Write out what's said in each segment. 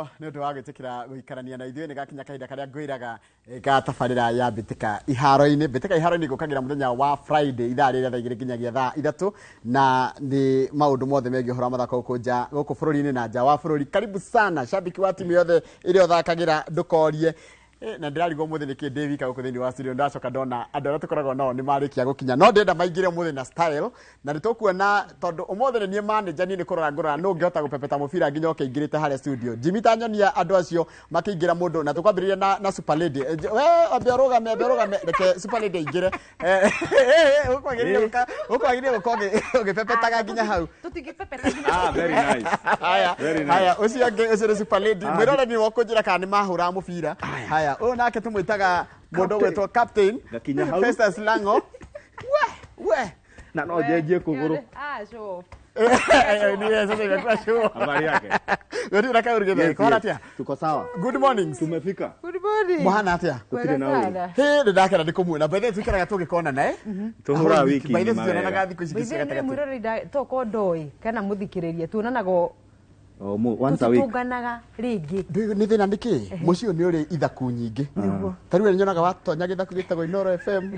Mũno nĩ ũndũ wa gwĩtĩkĩra gũikarania na ithuĩ. Nĩ gakinya kahinda karĩa ngwĩraga ga tabarĩra ya Mbĩtĩka Iharo-inĩ. Mbĩtĩka Iharo-inĩ gũkagĩra mũthenya wa Friday ithaa rĩrĩa thaa 2 nginyagia thaa 3, na nĩ maũndũ mothe megiĩ ũhoro wa mathako gũkũ nja, gũkũ bũrũri-inĩ na nja wa bũrũri. Karibu sana shabiki wa timu yothe ĩrĩa ũthakagĩra, ndũkorie. Na ndĩrarigwo ũmũthĩ nĩkĩ ndĩ wika gũkũ thĩinĩ wa studio. Ndacoka ndona andũ arĩa tũkoragwo nao nĩ marĩkia gũkinya, no ndĩrenda maingĩre ũmũthĩ na style, na nĩ tũkuona tondũ ũmũthĩ nĩ niĩ manager. Niĩ nĩ kũrora ngũrora nũ ũngĩhota gũpepeta mũbira nginya oke aingĩrĩte harĩa studio. Jimmy, tanyonia andũ acio makĩingĩra mũndũ, na tũkwambĩrĩria na Super Lady. We ambe ũrũgame, ambe ũrũgame, reke Super Lady aingĩre. Ũkwagĩrĩire gũka ũgĩpepetaga nginya hau. Tũtingĩpepeta nginya. Ah, very nice. Haya. Very nice. Haya, ũcio ũngĩ, ũcio nĩ Super Lady. Ah, Mwĩrore nĩ ũkũnjĩra kana nĩ mahũra mũbira. Haya, ũyũ nake tũmwĩtaga mũndũ ũgwĩtwo Captain Ngakinya hau. Festus Lango. We we. Na no njenjie kũgũrũ. Ah, sure. Ni sasa imekuwa show. Habari yake? Gũtirĩ na kaũndũ gĩtheri. Yes, Kũhana yes. atĩa? Tuko sawa. Good morning. Tumefika. Good morning. Mũhana atĩa? Gũtirĩ na Wega ũru. sana. Hĩ, nĩ ndakena nĩ kũmuona. By the way, tũikaraga tũgĩkonana, eh? Tũhũraga wiki By the way, ng'ima tutionanaga wega. thikũ ici ingĩ cia Bĩthĩ nĩ gatagatĩ. mwĩroreri tokorwo ndoĩ kana mũthikĩrĩria, tuonanaga Oh, once a week. tũtũnganaga rĩngĩ. Nĩ thĩna nĩ kĩ mũciĩ ũyũ nĩ ũrĩ ithaku nyingĩ. Ta rĩu nyonaga watonya gĩthaku gĩtagwo Inoro FM.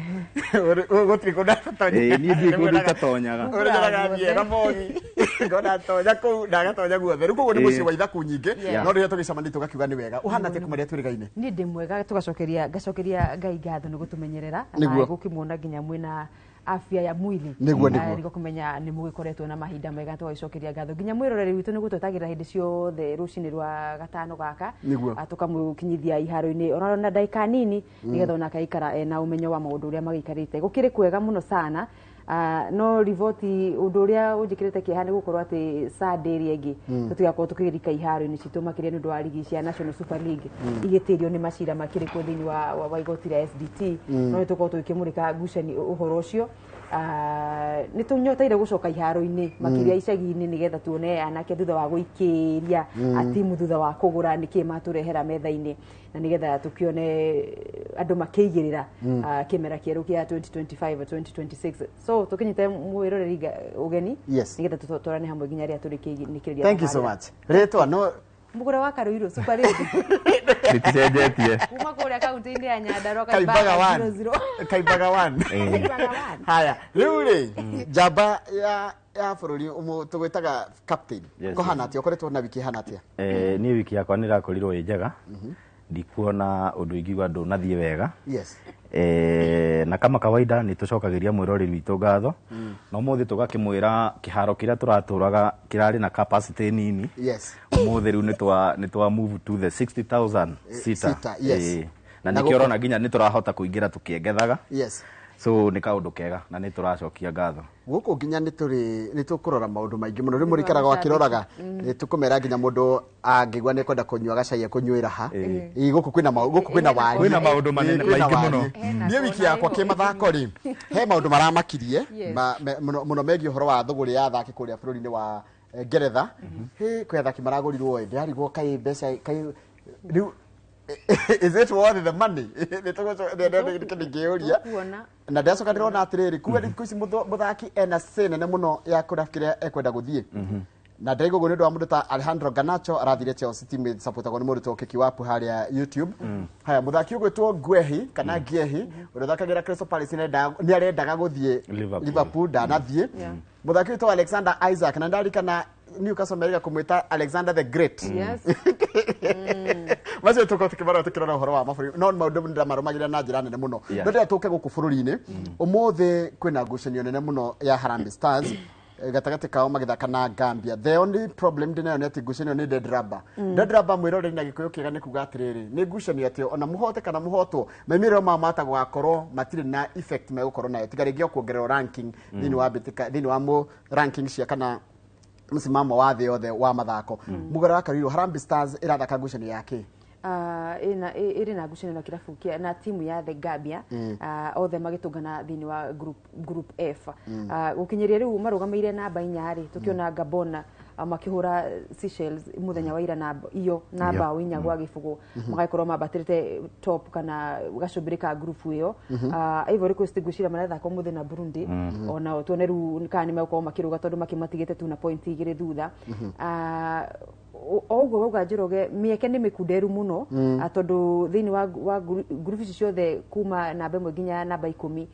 Gũtirĩ kũndũ atatonya. Ĩĩ, niĩ ndiũĩ kũndũ itatonyaga. Ũrĩa nyonaga thiĩ Ramogi, ngona atonya kũu na agatonya guothe. Rĩu koguo nĩ mũciĩ wa ithaku nyingĩ, no rĩrĩa tũgĩcemania tũgakiuga nĩ wega. Ũhana atĩa kuma rĩrĩa twĩrĩgaine? Niĩ ndĩ mwega, tũgacokeria ngacokeria Ngai ngatho nĩ gũtũmenyerera Nĩguo. Na gũkĩmuona nginya mwĩna afya ya mwili. Nĩguo. Nĩguo kũmenya nĩ mũgĩkoretwo na mahinda mega, tũgagĩcokeria ngatho nginya mwĩroreri witũ nĩ gũtwetagĩrĩra hĩndĩ ciothe rũcinĩ rwa gatano gaka. Ah, tũkamũkinyithia iharo-inĩ ona na ndagĩka nini, nĩgetha onake aikara ena ũmenyo wa maũndũ ũrĩa magĩikarĩte. Gũkĩrĩ kwega mũno sana. Ah, no riboti ũndũ ũrĩa ũnjĩkĩrĩte kĩeha nĩ gũkorwo atĩ Sunday ĩrĩa ĩngĩ tũtigakorwo tũkĩrika iharo-inĩ citũ, makĩria nĩ ũndũ wa rigi cia National Super League igĩtĩrio nĩ macira makĩrĩ kuo thĩinĩ wa igoti rĩa SDT, no nĩ tũkorwo tũgĩkĩmũrĩka ngucanio ũhoro ũcio. Ah, nĩ tũnyoteire gũcoka iharo-inĩ, makĩria icagi-inĩ, nĩgetha tuone anake thutha wa gũikĩria atimu, thutha wa kũgũra, nĩkĩ matũrehera metha-inĩ, na nĩgetha tũkĩone andũ makĩigĩrĩra kĩmera kĩerũ kĩa 2025 2026. So tũkĩnyite mwĩroreri ũgeni nĩgetha tũtwarane hamwe nginya rĩrĩa tũrĩkĩrĩria. Thank you so much. Rĩtwa no Mũgũra wa Karũirũ, Super Lady. Rĩticenjetie. Kuma kũrĩa kaunti-inĩ ya Nyandarua. Kaimbaga Kaimbaga one. 00. Kaimbaga one. Kaimbaga one. Haya, rĩu rĩ, njamba ya bũrũri tũgwĩtaga Captain. Yes. Kũhana atĩa? Ũkoretwo na wiki ĩhana atĩa? Niĩ wiki yakwa nĩ ĩrakorirwo ĩ njega, ndikuona ũndũ ingiuga ndũnathiĩ wega. Na kama kawaida nĩ tũcokagĩria mwĩroreri witũ ngatho, na ũmũthĩ tũgakĩmwĩra kĩharo kĩrĩa tũratũraga kĩrarĩ na capacity nini. Ũmũthĩ rĩu nĩ twa move to the 60,000 seater. Seater, yes. Na Na nĩkĩo ũrona nginya nĩ tũrahota kũingĩra tũkĩengethaga. So nĩ kaũndũ kega na nĩ tũracokia ngatho. Gũkũ nginya nĩ tũrĩ nĩ tũkũrora maũndũ maingĩ mũno. Rĩu mũrĩikaraga akĩroraga, nĩ tũkũmera nginya mũndũ angĩigua nĩ ekwenda kũnyua gacai ekũnyuĩra ha. Ĩ, gũkũ kwĩna gũkũ kwĩna wariĩ. Kwĩna maũndũ manene Ĩ, kwĩna maingĩ mũno. wariĩ. Niĩ wiki yakwa kĩmathako rĩ, he maũndũ maramakirie mũno mũno megiĩ ũhoro wa thũgũrĩ ya athaki kũrĩa bũrũri-inĩ wa Ngeretha. Hĩ, kwĩ athaki maragũrirwo ĩ, ndĩrarigwo kaĩ mbeca kaĩ rĩu is it worth the money? Nĩ tũgũcoka ngĩũria. Tũkuona. Na ndacoka ndĩrona atĩrĩrĩ, kuga thikũ ici mũthaki ena say nene mũno ya kũrĩa kĩrĩa ekwenda gũthiĩ, na ndĩraigua ũguo nĩ ũndũ wa mũndũ ta Alejandro Garnacho arathire Chelsea, team supportagwo nĩ mũndũ ta Keki Wapu harĩa YouTube. Haya, mũthaki ũgwĩtwo Guehi kana Giehi ũrĩa ũthakagĩra Crystal Palace nĩ arendaga gũthiĩ Liverpool. Liverpool, ndanathiĩ. Mũthaki wĩtwo Alexander Isaac, na ndarikana Newcastle merĩga kũmwĩta Alexander the Great. Macio tũkorwo tũkĩmarora tũkĩrora ũhoro wa mabũrũri, no maũndũ ndĩramarũmagĩrĩra na njĩra nene mũno. No ndĩrenda tũke gũkũ bũrũri-inĩ. Ũmũthĩ kwĩna ngucanio nene mũno ya Harambee Stars gatagatĩ kao magĩthaka na Gambia. The only problem ndĩnayo nĩ atĩ ngucanio nĩ dead rubber. Dead rubber, mwĩroreri, na Gĩkũyũ kĩega nĩ kuga atĩrĩrĩ, nĩ ngucanio atĩ ona mũhote kana mũhotwo, maumĩrĩro mao mata gũgakorwo matirĩ na effect megũkorwo nayo, tiga rĩngĩ o kuongererwo ranking thĩinĩ wa mbĩtĩka, thĩinĩ wa mũ ranking cia kana msimamo wa thĩ yothe wa mathako. Mũgũra wa Karirũ, Harambee Stars ĩrathaka ngucanio ya kĩ? Ĩrĩ na ngucanio na kĩrabu kĩa na timu ya The Gambia. Ah, othe magĩtũngana thĩinĩ wa group F. Ah, gũkinyĩria rĩu marũgamĩire namba 4 rĩ, tũkĩona Gabon makĩhũra Seychelles mũthenya wa ira na iyo na mbaũ 4-0, magagĩkorwo mambatĩrĩte top kana gacũmbĩrĩ ka group ĩyo. Ah, Ivory Coast ngwĩciria marathaka ũmũthĩ na Burundi, onao tuone rĩu kana nĩ megũkorwo makĩrũga, tondũ makĩmatigĩte tu na point 2 thutha. Ah, O ũguo wauga Njoroge, mĩeke nĩ mĩkunderu mũno, tondũ thĩinĩ wa ngurubu ici ciothe kuma namba 1 nginya namba 10,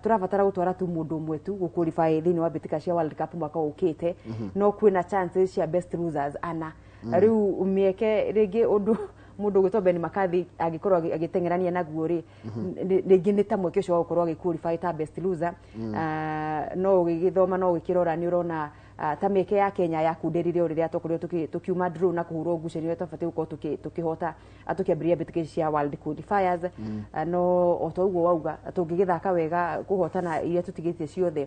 tũrabatara gũtwara tu mũndũ ũmwe tu gũqualify thĩinĩ wa mbĩtĩka cia World Cup mwaka ũkĩte, no kwĩna chances cia best losers ana. Rĩu mĩeke rĩngĩ ũndũ mũndũ ũgwĩtwo Ben McCarthy angĩkorwo agĩteng'erania naguo rĩ, rĩngĩ nĩ ta mweke ũcio wa gũkorwo agĩqualify ta best loser. No ũgĩgĩthoma no ũgĩkĩrora nĩ ũrona ta mĩeke ya Kenya yakunderire o rĩrĩa twakorirwo tũkiuma draw na kũhũrwo ngucanio ĩrĩa twabatiĩ gũkorwo tũkĩhota tũkĩambĩrĩria mbĩtĩka ici cia World Qualifiers. No o ta ũguo wauga, tũngĩgĩthaka wega kũhotana iria tũtigĩtie ciothe,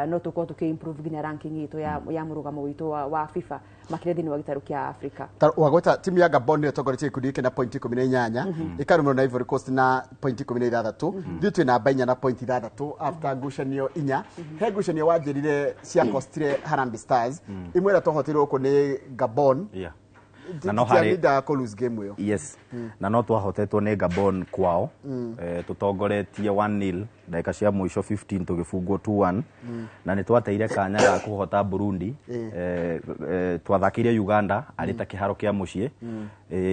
no tũkorwo tũkĩ-improve nginya ranking itũ ya mũrũgamo witũ wa FIFA, makĩria thĩinĩ wa gĩtarũ kĩa Africa. Ta wagweta timu ya Gabon nĩyo ĩtongoretie gĩkundi gĩkĩ na point 18, ĩkarũmĩrĩrwo na Ivory Coast na point 16. Ithuĩ twĩ namba 4 na point 6 after ngucanio 4. He ngucanio wanjĩrire ciakostire Harambee Stars, imwe ĩrĩa twahotirwo gũkũ nĩ Gabon. Na no harĩ Titiamindaga kũ lose game ĩyo. Yes, na no twahotetwo nĩ Gabon kwao, tũtongoretie 1-0, ndagĩka cia mũico 15 tũgĩbungwo 2-1, na nĩ twateire kanya ga kũhota Burundi. Twathakĩire Uganda arĩ ta kĩharo kĩa mũciĩ,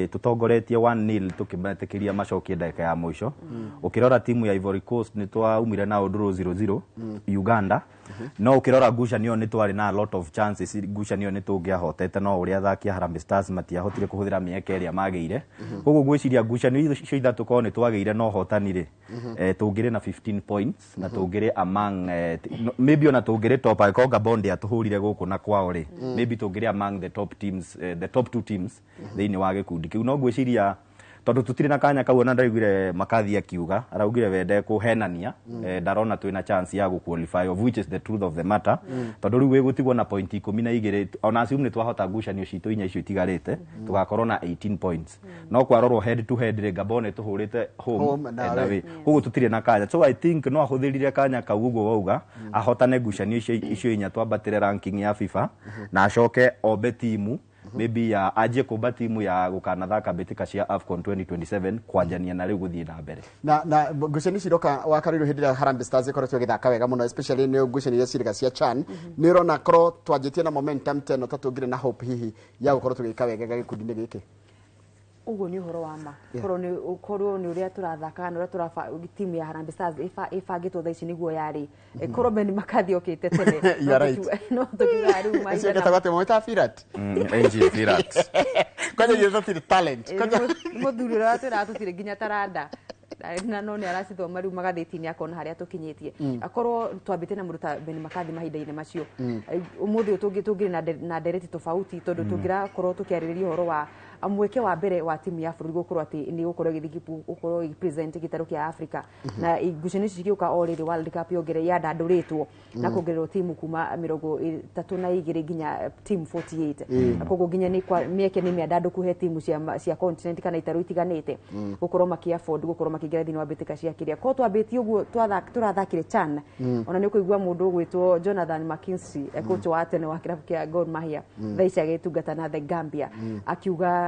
tũtongoretie 1-0, tũkĩmetĩkĩria macokie ndagĩka ya mũico. Ũkĩrora timu ya Ivory Coast, nĩ twaumire nao draw 0-0 Uganda, no ũkĩrora ngucanio nĩ twarĩ na a lot of chances. Ngucanio nĩ tũngĩahotete, no ũrĩa athaki a Harambee Stars matiahotire kũhũthĩra mĩeke ĩrĩa magĩire. Koguo ngwĩciria ngucanio icio ithatũ korwo nĩ twagĩire na ũhotani rĩ, tũngĩrĩ na 15 points na tũngĩrĩ among maybe ona tũngĩrĩ top, angĩkorwo Gabon ndĩatũhũrire gũkũ na kwao rĩ, maybe tũngĩrĩ among the top teams, the top two teams thĩinĩ wa gĩkundi kĩu. No ngwĩciria tondũ tũtirĩ na kanya kau, ona ndaiguire McCarthy akiuga, araugire we ndekũhenania, ndarona twĩna chance ya gũ-qualify, of which is the truth of the matter, tondũ rĩu wĩgũtigwo na point 12. Ona assume nĩ twahota ngucanio citũ inya icio itigarĩte, tũgakorwo na 18 points, no kwarorwo head to head rĩ, Gabon ĩtũhũrĩte home Home na and away. away, koguo tũtirĩ na kanya. So I think no ahũthĩrire kanya kau ũguo wauga, ahotane ngucanio icio inya, twambatĩre ranking ya FIFA, na acoke ombe timu, maybe ya anjie kũmba timu ya gũkanathaka mbĩtĩka cia AFCON 2027 kwanjania na rĩu gũthiĩ na mbere. Na ngucanio ici iroka wakarĩirwo hĩndĩ ĩrĩa Harambee Stars ĩkoretwo ĩgĩthaka wega mũno, especially nĩ ngucanio iria cirĩga cia CHAN. Nĩ ũrona korwo twanjĩtie na momentum ta ĩno, ta tũngĩrĩ na hope hihi ya gũkorwo tũgĩka wega gĩkundi-inĩ gĩkĩ? Ũguo nĩ ũhoro wa ma. Korwo nĩ ũrĩa tũrathaka na ũrĩa tũraba timu ya Harambee Stars ĩbangĩtwo thaa ici nĩguo yarĩ, korwo Ben McCarthy okĩte tene, You are right. no tũkiugaga rĩu Ũcio mahinda getagwo atĩ mwĩta Firat. Engine Firat. Kwanja ithuĩ tũtirĩ talent. Kwanja Nĩ mũthuri ũrĩa watwĩraga tũtirĩ nginya taranda na no nĩ aracithoma rĩu magathĩti-inĩ akona harĩa tũkinyĩtie. Akorwo twambĩte na mũndũ ta Ben McCarthy mahinda-inĩ macio, ũmũthĩ ũyũ tũngĩrĩ na ndereti tofauti, tondũ tũngĩrakorwo tũkĩarĩrĩria ũhoro wa mweke wa mbere wa timu ya bũrũri gũkorwo atĩ nĩ gũkorwo ĩgĩthiĩ gũkorwo ĩgĩpresent gĩtarũ kĩa Africa, na ngucanio ici cigĩũka o rĩrĩ World Cup yongere yandandũrĩtwo na kuongererwo timu kuma 32 nginya timu 48. Koguo nginya nĩ kwa mĩeke nĩ mĩandandũku he timu cia continent kana itarũ itiganĩte gũkorwo maki afford gũkorwo makĩingĩra thĩinĩ wa mbĩtĩka cia kĩrĩa. Korwo twambĩtie ũguo tũrathakire CHAN, ona nĩ ũkũigua mũndũ ũgwĩtwo Jonathan McKinsey, coach wa tene wa kĩrabu kĩa Gor Mahia, thaa ici agĩtungata na the Gambia, akiuga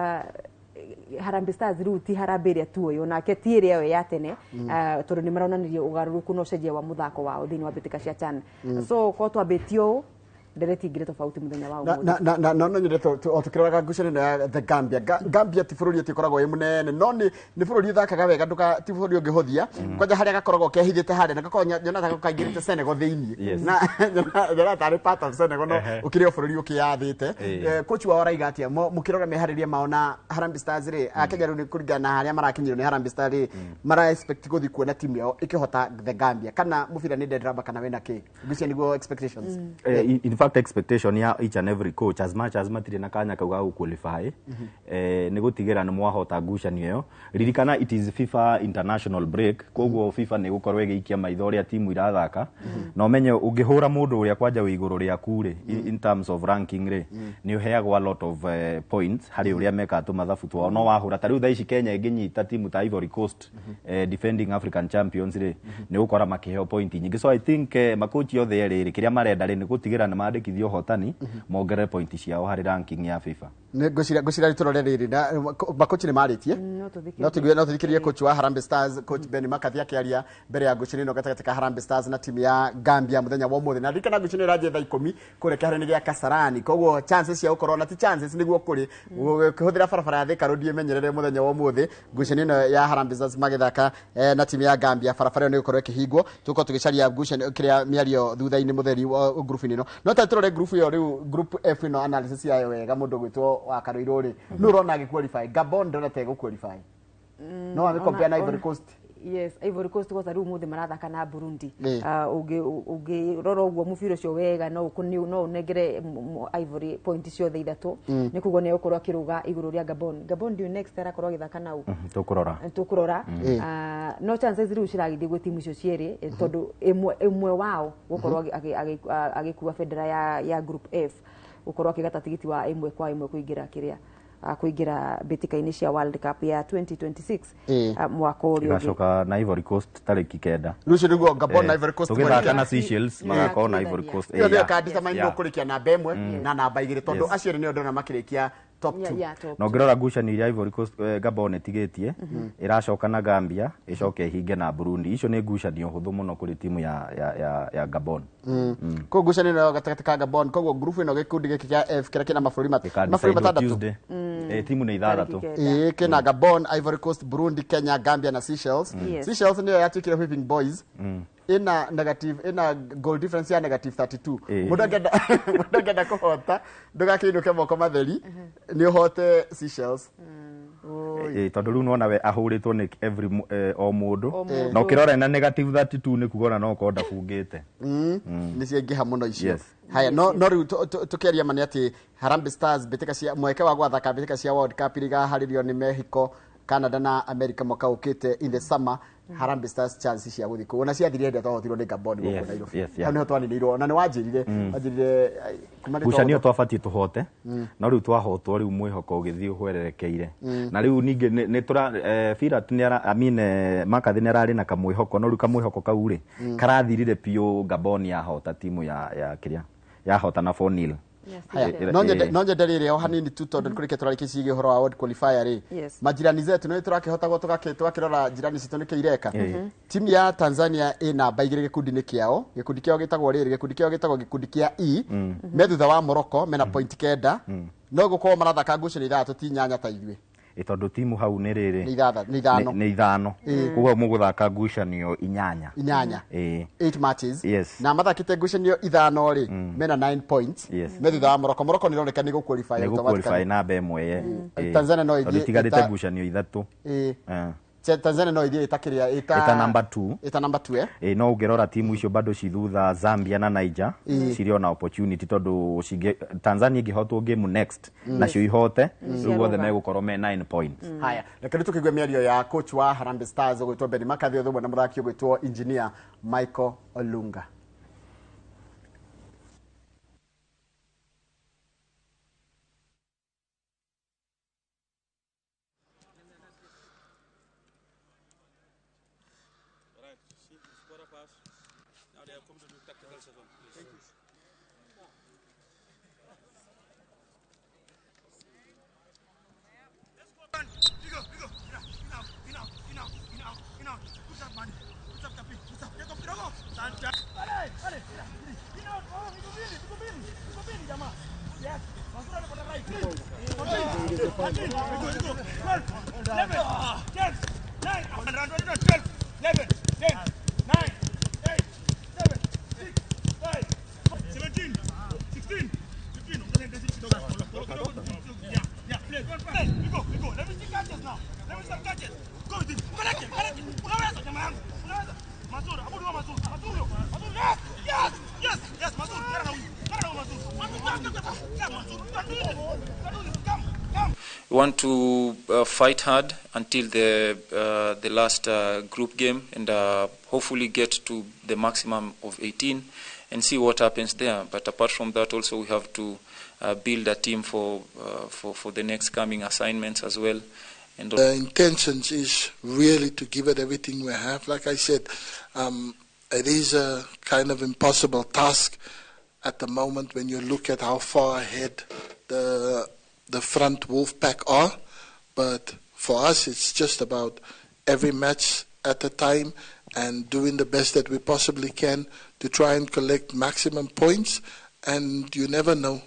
Harambee Stars rĩu ti Harambee ĩrĩa tuoĩ, onake ti ĩrĩa yo ya tene, tondũ nĩ maronanirie ũgarũrũku na ũcenjia wa mũthako wao thĩinĩ wa mbĩtĩka cia CHAN. So korwo twambĩtie ũũ, ndereti ingĩrĩ tofauti mũthenya wa na ũmũthĩ. na no nyende o tukĩroraga ngucanio ĩno ya the Gambia. Gambia ti bũrũri atĩ ũkoragwo wĩ mũnene, no nĩ bũrũri ũthakaga wega, ndũka ti bũrũri ũngĩhũthia. Kwanja harĩa gakoragwo kehithĩte harĩa na gakoragwo nyonaga kaingĩrĩte Senegal thĩinĩ, na nyonaga tarĩ part of Senegal, no ũkĩrĩ o bũrũri ũkĩyathĩte. Coach wao araiga atĩa mũkĩrora meharĩria mao na Harambee Stars rĩ, Akenya rĩu nĩ kũringana na harĩa marakinyĩrwo nĩ Harambee Stars rĩ, mara expect gũthiĩ kuona timu yao ĩkĩhota the Gambia, kana mũbira nĩ dead rubber, kana wĩna kĩ? Ngwĩciria nĩguo expectations. In fact, expectation ya each and every coach, as much as matirĩ na kanya kau ga gũqualify, nĩ gũtigĩra nĩ mwahota ngucanio ĩyo. Ririkana it is FIFA international break, koguo FIFA nĩ gũkorwo ĩgĩikia maitho ũrĩa timu irathaka, na ũmenye ũngĩhũra mũndũ ũrĩa kwanja wĩ igũrũ rĩaku rĩ, in terms of ranking rĩ, nĩ ũheagwo a lot of points harĩ ũrĩa mekaga tũmathabu twao. No wahũra ta rĩu thaa ici Kenya ĩngĩnyita timu ta Ivory Coast, defending African champions rĩ, nĩ ũgũkora makĩheo point nyingĩ. So I think makochi othe erĩ rĩ, kĩrĩa marenda rĩ, nĩ gũtigĩra nĩ mandĩkithie ũhotani mongerere point ciao harĩ ranking ya FIFA. Ngwĩciria tũrore rĩrĩ na makochi nĩ marĩtie. No tũthikĩrĩrie. No tũthikĩrĩrie coach wa Harambee Stars, coach Ben McCarthy, akĩaria mbere ya ngucanio ĩno gatagatĩ ka Harambee Stars na timu ya Gambia mũthenya wa ũmũthĩ. Na ririkana ngucanio ĩranjia thaa 10 kũrĩa kĩharo-inĩ gĩa Kasarani, koguo chances cia gũkorwo na ti chances nĩguo kũrĩ ũkĩhũthĩra barabara ya Thika Road ĩmenyerere mũthenya wa ũmũthĩ ngucanio ĩno ya Harambee Stars magĩthaka na timu ya Gambia, barabara ĩyo nĩ ĩgũkorwo ĩkĩhingwo. Tũgũkorwo tũgĩcaria ngucanio kĩrĩa mĩario thutha-inĩ mũtheri wa ngurubu-inĩ ĩno. No ta tũrore ngurubu ĩyo rĩu, group F ĩno, analysis yayo wega. Mũndũ ũgwĩtwo wa Karũirũ rĩ, nũ ũrona agĩqualify? Gabon ndĩrona ta ĩgũqualify, no wamĩcompare na Ivory Coast. Yes, Ivory Coast kwanza rĩu mũthĩ marathaka na Burundi. Ũngĩrora ũguo mũbira ũcio wega, no ũnengere Ivory point ciothe ithatũ, nĩ kuguo nĩ egũkorwo akĩrũga igũrũ rĩa Gabon. Gabon ndio next arakorwo agĩthaka nau. Tũkũrora. Tũkũrora. No chances rĩu ciragĩthiĩ gwĩ timu icio cierĩ, tondũ ĩmwe wao gũkorwo agĩkua bendera ya group F, gũkorwo akĩgata tigiti wa 1-1 kũingĩra kĩrĩa kũingĩra mbĩtĩka-inĩ cia World Cup ya 2026, mwaka ũrĩa ũngĩ. Ĩgacoka na Ivory Coast tarĩki 9. Rũciũ nĩguo Gabon na Ivory Coast. Tũgĩthaka na Seychelles, magakorwo na Ivory Coast. Ĩyo nĩyo ĩka-determine nũ ũkũrĩkia namba 1 na namba 2, tondũ acio erĩ nĩo ndĩrona makĩrĩkia top 2. Yeah, top. Na ũngĩrora ngucanio iria Ivory Coast, Gabon ĩtigĩtie, ĩracoka na Gambia, ĩcoke ĩhinge na Burundi. Icio nĩ ngucanio hũthũ mũno kũrĩ timu ya Gabon. Koguo ngucanio ĩno gatagatĩ ka Gabon, koguo ngurubu ĩno, gĩkundi gĩkĩ kĩa F kĩrĩa kĩna mabũrũri mabũrũri Ĩka-decidwo matandatũ. Tuesday. Timu nĩ ithathatũ. Tarĩki 9. Ĩĩ, kĩna Gabon, Ivory Coast, Burundi, Kenya, Gambia na Seychelles. Seychelles nĩyo yatuĩkire whipping boys, ina negative, ina goal difference ya negative 32. Mũndũ angĩenda kũhota ndũgakĩinũke moko matheri, nĩ ũhote Seychelles. Tondũ rĩu nĩwona we ahũrĩtwo nĩ every o mũndũ. O mũndũ. Na ũkĩrora ena negative 32 nĩ kuga ona no ũkorwo ndabungĩte. Nĩ ciaingĩha mũno icio. Haya, no rĩu tũkĩaria ma nĩ atĩ Harambee Stars mbĩtĩka cia mweke wa gwathaka mbĩtĩka cia World Cup iria igaharĩrio nĩ Mexico, Canada na America mwaka ũkĩte in the summer, Harambee Stars chance cia gũthiĩ kũu ona ciathirire hĩndĩ ĩrĩa twahotirwo nĩ Gabon gũkũ Nairobi. Hau nĩho twaninĩirwo na nĩ wanjĩrire kuma nĩ Ngucanio twabatiĩ tũhote, no rĩu twahotwo, rĩu mwĩhoko ũgĩthiĩ ũhwererekeire. Na rĩu ningĩ nĩ tũra Firat nĩ ara, I mean, McCarthy nĩ ararĩ na kamwĩhoko, no rĩu kamwĩhoko kau rĩ karathirire biũ. Gabon yahota timu ya kĩrĩa yahota na 4-0. Haya, no nyende rĩrĩ o hanini tu, tondũ nĩ kũrĩkia tũrarĩkia ciĩgiĩ ũhoro wa world qualifier rĩ. Majirani zetu nĩ tũrakĩhotagwo tũgakĩrora jirani citũ nĩkĩ ireka. Timu ya Tanzania ĩ namba 2 gĩkundi-inĩ kĩao. Gĩkundi kĩao gĩtagwo rĩrĩ, gĩkundi kĩao gĩtagwo gĩkundi kĩa E. Me thutha wa Morocco, mena point 9, no gũkorwo marathaka ngucanio ithathatũ, ti inyanya ta ithuĩ. Tondũ timu hau nĩ rĩrĩ Nĩ ithano. Nĩ ithano, koguo mũgũthaka ngucanio inyanya. Inyanya. Eight matches. Na mathakĩte ngucanio ithano rĩ, mena 9 points. Me thutha wa Morocco. Morocco nĩ ĩroneka nĩ gũqualify Nĩ gũqualify automatically. namba 1 ye. Tanzania no Tondũ ĩthiĩ itigarĩte ngucanio ithatũ. Tanzania no ĩthiĩ ĩtakĩrĩa ĩta Ĩta number 2. Ĩta number 2. No ũngĩrora timu icio bado ci thutha, Zambia na Niger cirĩ ona opportunity, tondũ Tanzania ĩngĩhotwo game next nacio ihote, rĩu othe Ciarũga. megũkorwo me 9 points. Haya, reke rĩu tũkĩigue mĩario ya coach wa Harambee Stars ũgwĩtwo Ben McCarthy ũthũmwe na mũthaki ũgwĩtwo engineer Michael Olunga. Right, see, it's quarter past. Now they have come to do tactical session. Thank you. We want to fight hard until the last group game and hopefully get to the maximum of 18 and see what happens there. But apart from that, also we have to build a team for the next coming assignments as well. And The intentions is really to give it everything we have. Like I said, it is a kind of impossible task. at the moment when you look at how far ahead the front wolf pack are. But for us, it's just about every match at a time and doing the best that we possibly can to try and collect maximum points. And you never know.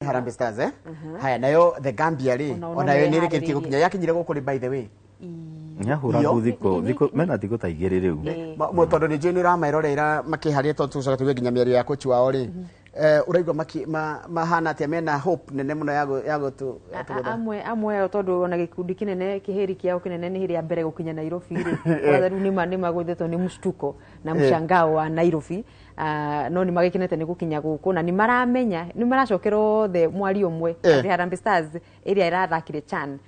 Harambee Stars haya nayo the Gambia ri onayo nä rä kä tie gå kinya yakinyire gå kå rä by the way. Nyahũra thikũ thikũ mena thikũ ta igĩrĩ rĩu. Tondũ nĩ njũĩ nĩ ũramerorera makĩharĩa tondũ tũcoka tũge nginya mĩario ya coach wao rĩ, ũraigua mahana atĩa, mena hope nene mũno ya gũtũ amwe ao, tondũ ona gĩkundi kĩnene kĩhĩri kĩao kĩnene nĩ hĩrĩ ya mbere gũkinya Nairobi rĩ, kwanza rĩu nĩ magũthĩtwo nĩ mshtuko na mshangao wa Nairobi. No nĩ magĩkenete nĩ gũkinya gũkũ na nĩ maramenya nĩ maracokera othe mwario ũmwe atĩ Harambee Stars ĩrĩa ĩrathakire CHAN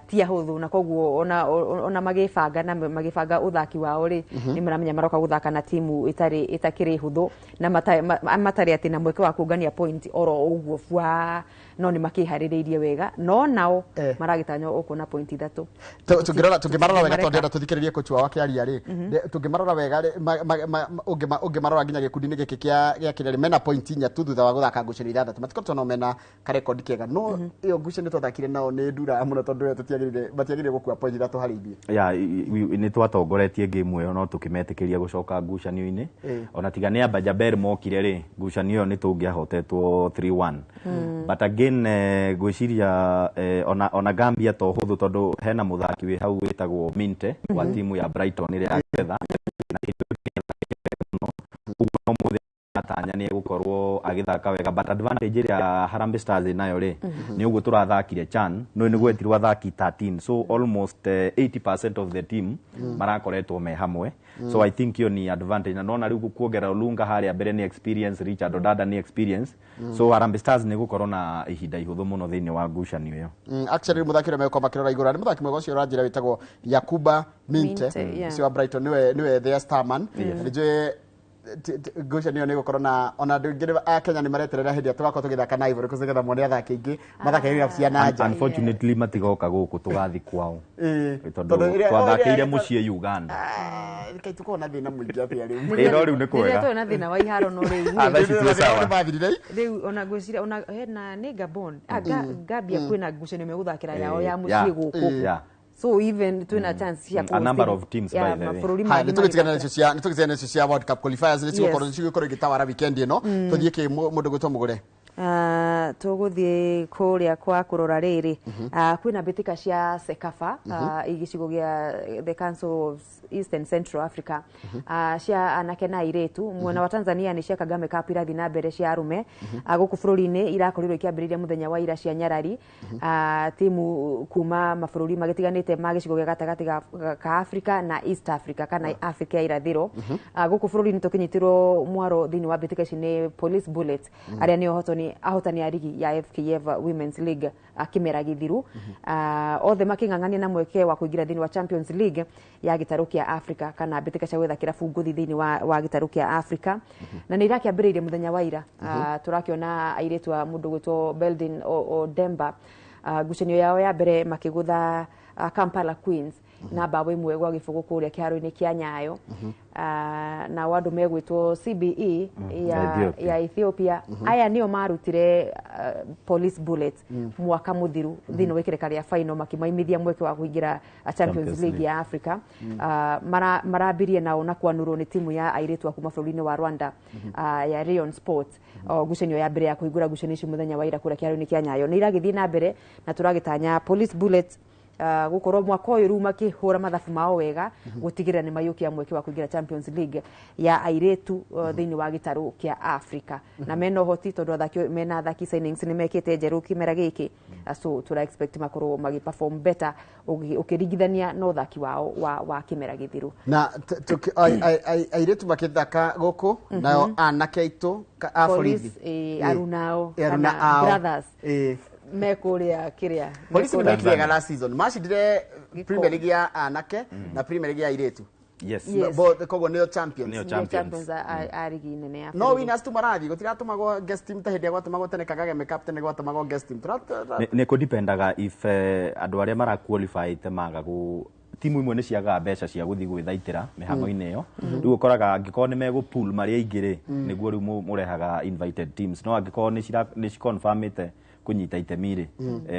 ti ahũthũ, na koguo ona magĩbanga na magĩbanga ũthaki wao rĩ, nĩ maramenya maroka gũthaka na timu ĩtarĩ ĩtakĩrĩ hũthũ na matarĩ atĩ na mweke wa kũngania point oro ũguo bua, no nĩ makĩharĩrĩirie wega, no nao maragĩtanywo ũkuona point ithatũ. Tũngĩmarora wega, tondũ ndĩrenda tũthikĩrĩrie coach wao akĩaria rĩ, tũngĩmarora wega rĩ, ũngĩmarora nginya gĩkundi-inĩ gĩkĩ gĩa kĩrĩa rĩ, mena point inya tu thutha wa gũthaka ngucanio ithathatũ, matikoretwo no mena karekondi kega, no ĩyo ngucanio twathakire nao nĩ ndura mũno, tondũ ĩyo matiagĩrĩire gũkua point ithatũ harĩ ithuĩ. Ya, nĩ twatongoretie game ĩyo no tũkĩmetĩkĩria gũcoka ngucanio-inĩ, ona tiga nĩ Aba Jaber mokire rĩ, ngucanio ĩyo nĩ tũngĩahotetwo 3-1. But again ngwĩciria ona Gambia to hũthũ, tondũ hena mũthaki wĩ hau wĩtagwo Minte wa timu ya Brighton ĩrĩa ya Ngeretha, na ũguo no mũthĩ atanya nĩ egũkorwo agĩthaka wega. But advantage ĩrĩa Harambee Stars ĩnayo rĩ, nĩ ũguo tũrathakire CHAN, no nĩ gwetirwo athaki 13, so almost 80% of the team marakoretwo me hamwe, so I think iyo ni advantage. Na nona rĩu kuongerera Olunga harĩa mbere nĩ experience, Richard Odada nĩ experience, so Harambee Stars nĩ gũkorwo na ihinda ihũthũ mũno thĩinĩ wa ngucanio ĩyo. Actually mũthaki ũrĩa megũkorwo makĩrora igũrũ nĩ mũthaki mwega ũcio ũranjĩra wĩtagwo Yakuba Minte, ũcio wa Brighton, nĩwe their star man. Nĩ ngucanio nĩ gũkorwo na ona andũ aingĩ a Kenya nĩ mareterera hĩndĩ ĩrĩa tũgakorwo tũgĩthaka na Ivory Coast nĩgetha mone athaki aingĩ mathake irabu cia na nja. Unfortunately matigoka gũkũ, tũgathiĩ kwao, tondũ twathakĩire mũciĩ Uganda. Reke tũkorwo na thĩna mũingĩ atĩa rĩu. Ĩ no rĩu nĩ kwega. Rĩrĩa tũrĩ na thĩna wa iharo no rĩu. Thaa ici twĩ sawa. Rĩu ona ngwĩciria ona hena nĩ Gabon, Gambia kwĩna ngucanio megũthakĩra yao ya mũciĩ gũkũ. So even twina chance ya a number of teams by the way. Haya, nĩ tũgĩtigana nacio cia World Cup qualifiers, nĩ cigũkorwo igĩtawara weekend ĩno. Tũthiĩ kĩ mũndũ gwĩtwo Mũgũre? Tũgũthiĩ kũrĩa kwa kũrora rĩrĩ, kwĩna mbĩtĩka cia CECAFA, gĩcigo gĩa the Council of East and Central Africa, cia anake na airĩtu. Mwena wa Tanzania nĩ cia Kagame Cup irathiĩ na mbere cia arũme. Gũkũ bũrũri-inĩ irakorirwo ikĩambĩrĩria mũthenya wa ira cia nyarari, timu kuma mabũrũri magĩtiganĩte ma gĩcigo gĩa gatagatĩ ka Africa na East Africa kana Africa ya irathĩro. Gũkũ bũrũri-inĩ tũkĩnyitĩrwo mwaro thĩinĩ wa mbĩtĩka ici nĩ Police Bullets, arĩa nĩ ahotani a rigi ya FKF Women's League kĩmera gĩthiru, othe makĩng'ang'ania na mweke wa kũingĩra thĩinĩ wa Champions League ya gĩtarũ kĩa Africa kana mbĩtĩka cia gwetha kĩrabu ngũthi thĩinĩ wa gĩtarũ kĩa Africa. Na nĩ irakĩambĩrĩirie mũthenya wa ira. Tũrakĩona airĩtu a mũndũ gwĩtwo Beldin Odemba, ngucanio yao ya mbere makĩgũtha Kampala Queens na mbaũ 1-0 kũrĩa kĩharo-inĩ kĩa Nyayo. Na andũ megwĩtwo CBE ya Ethiopia, aya nĩo marutire Police Bullets mwaka mũthiru thĩinĩ wa ikereka rĩa final, makĩmaimithia mweke wa kũingĩra Champions League ya Africa. Marambirie nao na kwanũrwo nĩ timu ya airĩtu a kuma bũrũri-inĩ wa Rwanda ya Rayon Sports. Ngucanio ya mbere ya kũhingũra ngucanio ici mũthenya wa ira kũrĩa kĩharo-inĩ kĩa Nyayo nĩ iragĩthiĩ na mbere, na tũragĩtanya Police Bullets gũkorwo mwaka ũyũ rĩu makĩhũra mathabu mao wega gũtigĩrĩra nĩ maiyũkia mweke wa kũingĩra Champions League ya airĩtu thĩinĩ wa gĩtarũ kĩa Africa. Na mena ũhoti tondũ athaki mena athaki signings nĩ mekĩte njerũ kĩmera gĩkĩ, so tũra expect makorwo magĩ perform better ũkĩringithania na ũthaki wao wa kĩmera gĩthiru. Na airĩtu makĩthaka gũkũ, nao anake aitũ a borithi arunao kana brothers mekũrĩa kĩrĩa Polisi nĩ mekire wega last season, macindire Premier League ya anake na Premier League ya airĩtu. Yes. Koguo nĩo champions. Nĩo champions a rigi nene ya no winners tu marathi, gũtiratũmagwo guest team ta hĩndĩ ĩrĩa gwatũmagwo tene Kagame Cup, tene gwatũmagwo guest team. Nĩ kũdipendaga if andũ arĩa mara qualify te maga Timu imwe nĩ ciagaga mbeca cia gũthiĩ gwĩthaitĩra mĩhang'o-inĩ ĩyo. Rĩu ũkoraga angĩkorwo nĩ megũ pool marĩ aingĩ rĩ, nĩguo rĩu mũrehaga invited teams, no angĩkorwo nĩ ciconfirmĩte kũnyita itemi rĩ,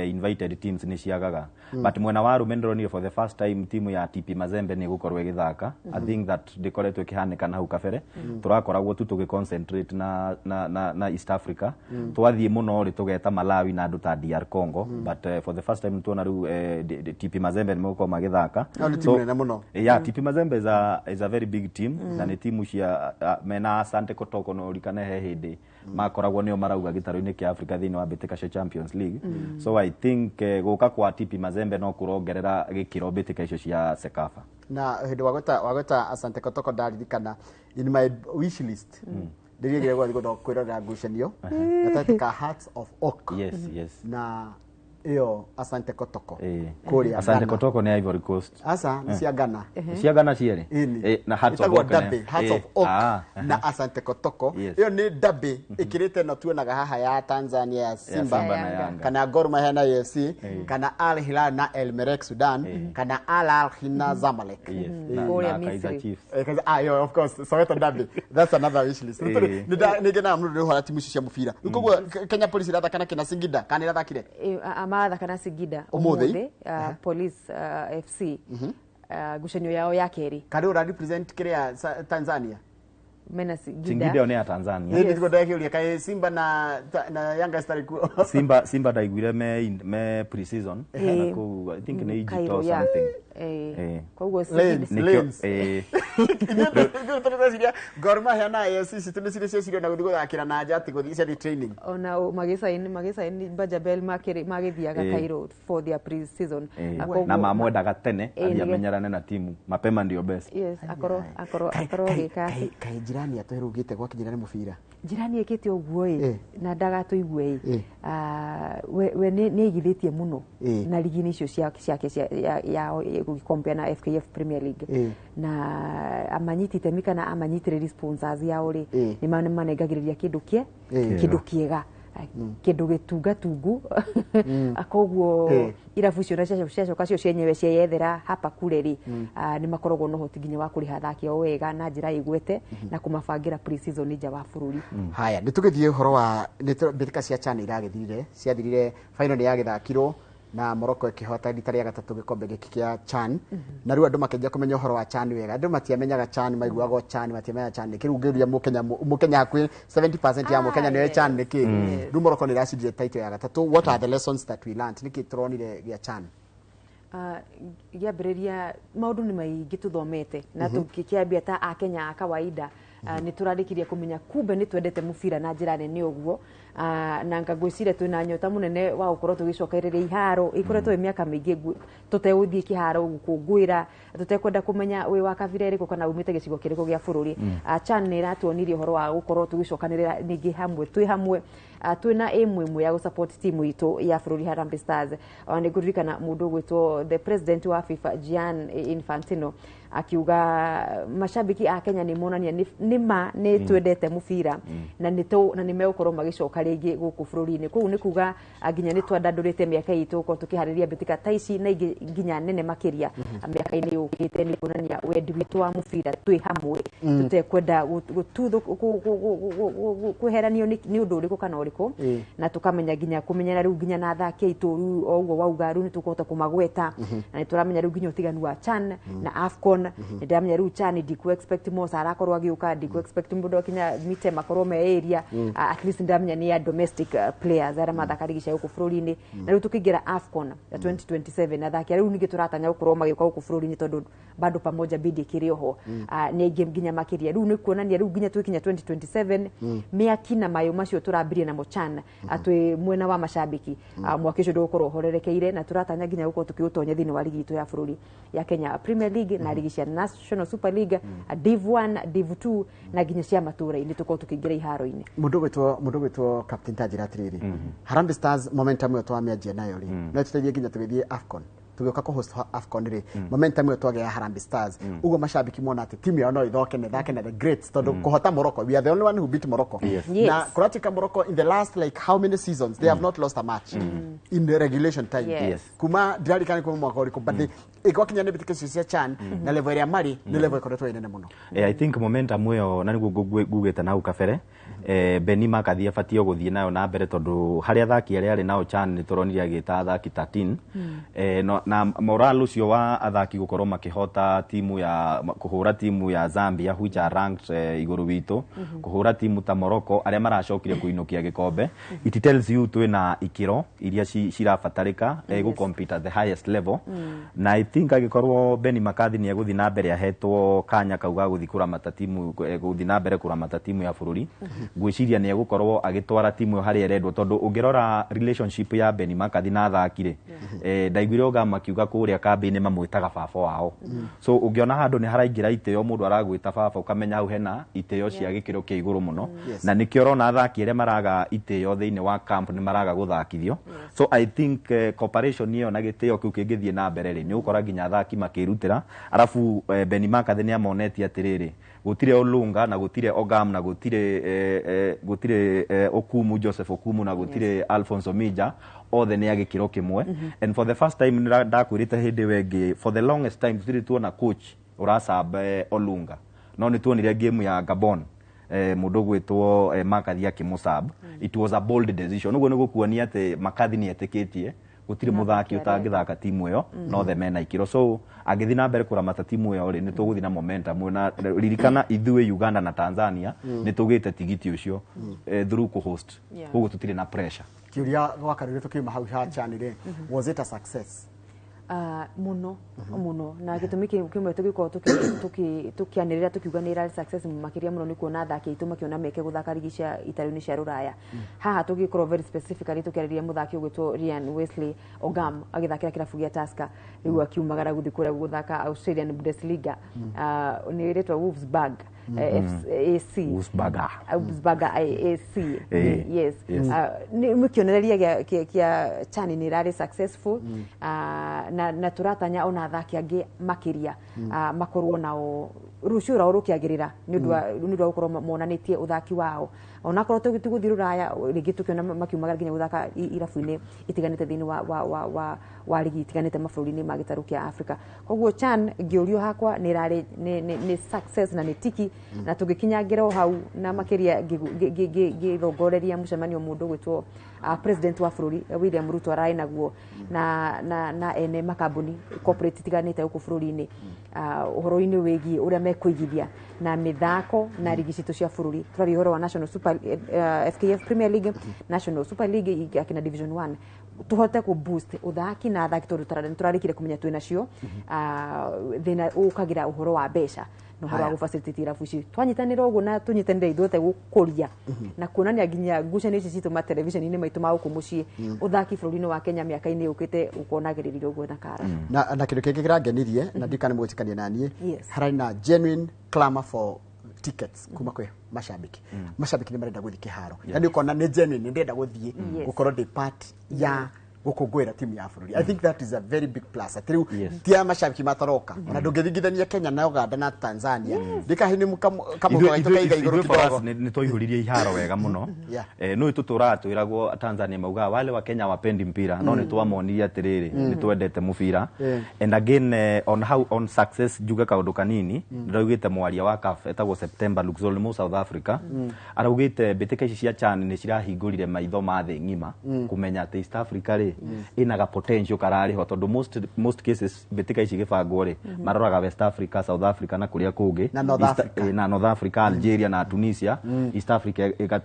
invited teams nĩ ciagaga. But mwena wa arũme ndĩronire for the first time timu ya TP Mazembe nĩ ĩgũkorwo ĩgĩthaka. I think that ndĩkoretwo ĩkĩhanĩka na hau kabere. Tũrakoragwo tu tũgĩ concentrate na East Africa. Twathiĩ mũno rĩ, tũgeta Malawi na andũ ta DR Congo, but for the first time tuona rĩu TP Mazembe nĩ megũkorwo magĩthaka. No nĩ timu nene mũno. Yeah, TP Mazembe is a very big team, na nĩ timu cia mena Asante Kotoko, no ũririkane he hĩndĩ makoragwo nĩo marauga gĩtarũ-inĩ kĩa Africa thĩinĩ wa mbĩtĩka cia Champions League. So I think gũka kwa TP Mazembe no kũrongerera gĩkĩro mbĩtĩka icio cia CECAFA. Na hĩndĩ wagweta Asante Kotoko, ndaririkana in my wish list ndĩrĩgire gũthiĩ kwĩrorera ngucanio gatagatĩ ka Hearts of Oak na ĩyo Asante Kotoko kũrĩa Asante Ghana. Kotoko nĩ Ivory Coast. Aca, nĩ cia Ghana. Cia Ghana cierĩ. Ĩni. Na Hearts of Ĩtagwo Oak derby, Hearts of Oak na Asante Kotoko. Ĩyo nĩ derby ĩkĩrĩte ĩno tuonaga haha ya Tanzania ya Simba, Simba na Yanga. kana Gor Mahia na AFC, kana Al Hilal na El Merreikh Sudan, kana Al Ahly na Zamalek. Na, Kũrĩa na Kaizer Misri. Chiefs. Ah, yo, of course, Soweto derby. That's another wish list. Nĩ ngenaga mũno nĩ ũhoro wa timu icio cia mũbira. Rĩu koguo Kenya Police irathaka na kĩna Singida kana irathakire? Marathaka na Singida. Ũmũthĩ? Ũmũthĩ, Police FC, ngucanio yao ya kerĩ. Karĩ ũra represent kĩrĩa Tanzania? Mena Singida. Singida ĩyo nĩ ya Tanzania. Nĩ nĩguo ndakĩũria kaĩ Simba na Yanga citarĩ kuo. Simba ndaiguire me pre-season na kũu, I think nĩ Egypt Cairo, or yeah. something. Koguo Lanes. Singida. Nĩkĩo Lanes. Ithuĩ tũreciria Gor Mahia na AFC citũ nĩ cirĩ ciecirio na gũthiĩ gũthakĩra na nja, atĩ gũthiĩ ciathiĩ training. Ona magĩcaini Bajabel magĩthiaga Cairo for their pre-season. Na mamwendaga tene athiĩ amenyerane na timu mapema, ndio best. Yes, akorwo agĩka atĩ Kaĩ njirani atũherũgĩte gwakinyĩra nĩ mũbira? Njirani ĩkĩte ũguo ĩ, na ndagatũigue ĩ. Ah, we nĩ aigithĩtie mũno na ligi-inĩ icio ciake yao gũgĩkompea na FKF Premier League, na amanyiti itemi kana amanyitĩrĩri sponsors yao rĩ, nĩ manengagĩrĩria kĩndũ kĩe kĩndũ kĩega, kĩndũ gĩtungatungu. Koguo irabu icio na ciacoka cio cienyewe cieyethera hapa kule rĩ, nĩ makoragwo na ũhoti nginya wa kũrĩha athaki ao wega na njĩra ĩgwete na kũmabangĩra pre-season nja wa bũrũri. Haya, nĩ tũgĩthiĩ ũhoro wa mbĩtĩka cia CHAN iragĩthirire, ciathirire, final nĩ yagĩthakirwo na Morocco ĩkĩhota rita rĩa gatatũ gĩkombe gĩkĩ kĩa CHAN, na rĩu andũ makĩanjia kũmenya ũhoro wa CHAN wega. Andũ matiamenyaga CHAN, maiguaga o CHAN, matiamenyaga CHAN nĩ kĩ. Rĩu ũngĩũria Mũkenya, Mũkenya hakuhĩ 70% ya Mũkenya nĩoĩ CHAN nĩ kĩ. Rĩu Morocco nĩ ĩracindire title ya gatatũ. What are the lessons that we learned? Nĩkĩ tũronire gĩa CHAN? Ngĩambĩrĩria, maũndũ nĩ maingĩ tũthomete na tũkĩambia ta akenya a kawaida, nĩ tũrarĩkirie kũmenya kumbe nĩ twendete mũbira na njĩra nene ũguo. Na ngwĩciria twĩna nyota mũnene wa gũkorwo tũgĩcokereria iharo ikoretwo ĩ mĩaka mĩingĩ tũtegũthiĩ kĩharo gũkũngũĩra, tũtekwenda kũmenya wĩ wa kabira ĩrĩkũ kana umĩte gĩcigo kĩrĩkũ gĩa bũrũri. CHAN nĩ ĩratuonirie ũhoro wa gũkorwo tũgĩcokanĩrĩra ningĩ hamwe, twĩ hamwe, twĩna aim ĩmwe ya gũsupport timu itũ ya bũrũri Harambee Stars. Ona nĩ ngũririkana mũndũ ũgwĩtwo the president wa FIFA, Gianni Infantino, akiuga mashabiki a Kenya nĩ monania nĩ ma nĩ twendete mũbira na nĩ megũkorwo magĩcoka rĩngĩ gũkũ bũrũri-inĩ. Koguo nĩ kuga nginya nĩ twandandũrĩte mĩaka itũ gũkorwo tũkĩharĩria mbĩtĩka ta ici na ingĩ nginya nene makĩria mĩaka-inĩ yũkĩte, nĩ kuonania wendi witũ wa mũbira twĩ hamwe, tũtekwenda kweheranio nĩ ũndũ ũrĩkũ kana ũrĩkũ, na tũkamenya nginya kũmenyana rĩu nginya na athaki aitũ. Rĩu o ũguo wauga, rĩu nĩ tũkũhota kũmagweta na nĩ tũramenya rĩu nginya ũtiganu wa CHAN na AFCON. Nĩ ndĩramenya rĩu CHAN ndiku expect Mosa arakorwo agĩũka, ndiku expect mũndũ akinya Mitem akorwo me area. At least ndĩramenya nĩ ya domestic players arĩa mathaka ligi cia gũkũ bũrũri-inĩ. Na rĩu tũkĩingĩra AFCON ya 2027, athaki arĩa rĩu ningĩ tũratanya gũkorwo magĩũka gũkũ bũrũri-inĩ, tondũ bado pamoja bidi ĩkĩrĩ oho, nĩ aingĩ nginya makĩria. Rĩu nĩ kuonania rĩu nginya twĩkinya 2027, mĩaki na mayũ macio tũrambirie namo CHAN twĩ mwena wa mashabiki, mwaki ũcio ndũgũkorwo ũhorerekeire, na tũratanya nginya gũkorwo tũkĩũtonya thĩinĩ wa ligi itũ ya bũrũri ya Kenya Premier League na ligi cia National Super League, Div 1, Div 2 na nginya cia matũra-inĩ tũkorwo tũkĩingĩra iharo-inĩ. Mũndũ ũgwĩtwo Captain, ta njĩra atĩrĩrĩ, Harambee Stars momentum ĩyo twamĩanjia nayo rĩ, no ĩtũteithie nginya tũgĩthiĩ AFCON. Tũgĩũka kũ host AFCON rĩ, momentum ĩyo twagĩa ya Harambee Stars, ũguo macambĩki mona atĩ timu yao no ĩthoke na ĩthake na the greats, tondũ kũhota Morocco, we are the only one who beat Morocco. Na kũratuĩka Morocco in the last like how many seasons they have not lost a match in the regulation time. Kuma ndirarikana kuma mwaka ũrĩkũ, but ĩgwakinya nĩ mbĩtĩka icio cia CHAN na level ĩrĩa marĩ nĩ level ĩkoretwo ĩ nene mũno. I think momentum ĩyo na nĩguo ngugĩte na hau kabere, Benni McCarthy abatiĩ o gũthiĩ nayo na mbere, tondũ harĩ athaki arĩa arĩ nao CHAN nĩ tũronire agĩta athaki 13, no, na moral ũcio wa athaki gũkorwo makĩhota timu ya kũhũra timu ya Zambia, which are ranked igũrũ witũ, kũhũra timu ta Morocco arĩa maracokire kũinũkia gĩkombe, it tells you twĩna ikĩro iria cirabatarĩka gũ compete at the highest level. Na I think angĩkorwo Benni McCarthy nĩ egũthiĩ na mbere ahetwo kanya kau ga gũthiĩ kũramata timu, gũthiĩ na mbere kũramata timu ya bũrũri, ngwĩciria nĩ egũkorwo agĩtwara timu ĩyo harĩa ĩrendwo, tondũ ũngĩrora relationship ya Benni McCarthy na athaki rĩ, ndaiguire oga makiuga kũrĩa kambĩ-inĩ mamwĩtaga baba wao. So ũngĩona handũ nĩ haraingĩra itĩo, mũndũ aragwĩta baba, ũkamenya hau hena itĩo cia gĩkĩro kĩa igũrũ mũno. Na nĩkĩo ũrona athaki arĩa maraga itĩo thĩinĩ wa camp nĩ maraga gũthakithio. So I think cooperation ĩyo na gĩtĩo kĩu kĩngĩthiĩ na mbere rĩ, nĩ ũgũkora nginya athaki makĩrutĩra. Arabu Benni McCarthy nĩ amonetie atĩrĩrĩ, gũtirĩ Olunga na gũtirĩ Ogam na gũtirĩ Okumu, Joseph Okumu, na gũtirĩ Alphonse Omija, othe nĩ a gĩkĩro kĩmwe. And for the first time, ndakwĩrĩte hĩndĩ ĩyo ĩngĩ, for the longest time tũtirĩ tuona coach ũracamba Olunga, no nĩ tuonire game ya Gabon, mũndũ ũgwĩtwo McCarthy akĩmũsub. It was a bold decision. Ũguo nĩ gũkuonia atĩ McCarthy nĩ etĩkĩtie gũtirĩ mũthaki ũtangĩthaka timu ĩyo, no othe mena ikĩro. So angĩthiĩ na mbere kũramata timu ĩyo rĩ, nĩ tũgũthiĩ na momentum. Na ririkana ithuĩ, Uganda na Tanzania nĩ tũgĩte tigiti ũcio through kũ-host, koguo tũtirĩ na pressure. Kĩũria gwakarĩre tũkiuma hau ha CHAN rĩ, was it a success? Muno muno, na gĩtũmi kĩmwe tũgĩkorwo tũkĩanĩrĩra tũkiuga nĩ ĩrarĩ success makĩria mũno nĩ kuona athaki aitũ makĩona meke gũthaka rigi cia itarũ-inĩ cia rũraya. Haha tũgĩkorwo very specifically tũkĩarĩria mũthaki ũgwĩtwo Ryan Wesley Ogam agĩthakĩra kĩrabu gĩa Tusker, rĩu akiumagara gũthiĩ kũrĩa gũthaka Australian Bundesliga, nĩ ĩrĩtwo Wolfsburg AC. Wolfsburger. Wolfsburger AC. Yes. Yes. Nĩ kĩonereria gĩa CHAN nĩ ĩrarĩ successful, na tũratanya ona athaki angĩ makĩria makorwo nao rũciũ rwao rũkĩagĩrĩra nĩ ũndũ wa gũkorwo monanĩtie ũthaki wao, onakorwo tũgũthiĩ rũraya rĩngĩ, tũkĩona makiumagara nginya gũthaka irabu-inĩ itiganĩte thĩinĩ wa rigi itiganĩte mabũrũri-inĩ ma gĩtarũ kĩa Africa. Koguo CHAN ngĩũrio hakwa nĩ ĩrarĩ nĩ success na nĩ tiki na tũgĩkinyangĩra o hau, na makĩria ngĩthongoreria mũcemanio mũndũ ũgwĩtwo president wa bũrũri William Ruto ararĩ naguo na ene makambuni corporate itiganĩte gũkũ bũrũri-inĩ, ũhoro-inĩ wĩgiĩ ũrĩa mekũigithia na mĩthako na rigi citũ cia bũrũri. Tũraria ũhoro wa National Super FKF Premier League, National Super League, akina Division 1, tũhote kũ boost ũthaki na athaki, tondũ nĩ tũrarĩkire kũmenya twĩ nacio. Thĩna ũkagĩra ũhoro wa mbeca na ũhoro wa Haya. gũ facilitate irabu ici. Twanyitanĩra ũguo na tũnyitanĩre ithuothe gũkũria na kuonania nginya ngucanio ici citũ matelevision-inĩ maitũ ma gũkũ mũciĩ, ũthaki bũrũri-inĩ wa Kenya mĩaka-inĩ yũkĩte ũkonagĩrĩria ũguo na kara. Na kĩndũ kĩngĩ kĩrangenirie na ndikana mũgwĩtĩkania na niĩ, hararĩ na genuine clamor for tickets kuma kwĩ macambĩki. Macambĩki nĩ marenda gũthiĩ kĩharo, yani ũkona nĩ genuine, nĩ ndĩrenda gũthiĩ gũkorwo ndĩ part ya gũkũngũĩra timu ya bũrũri. I think that is a very big plus, atĩ rĩu ti aya macambĩki mataroka, ona ndũngĩringithania Kenya na Uganda na Tanzania, ndikahi nĩ kamũhuko gaitũ kaiga igũrũ Ithuĩ for us kidogo. nĩ twaihũririe iharo wega mũno. No tũtũraga twĩragwo Tanzania maugaga wale wa Kenya wapendi mpira, no nĩ twamonirie atĩrĩrĩ, nĩ twendete mũbira. And again, on how on success, njuge kaũndũ kanini. Ndĩraugĩte mwaria wa CAF etagwo September Luxol, nĩ South Africa, araugĩte mbĩtĩka ici cia CHAN nĩ cirahingũrire maitho ma thĩ ng'ima kũmenya atĩ East Africa rĩ ĩna ga potential kararĩ ho, tondũ most cases mbĩtĩka ici gĩbangwo rĩ, maroraga West Africa, South Africa na kũrĩa kũngĩ. Na North Africa. Na North Africa, Algeria na Tunisia. East Africa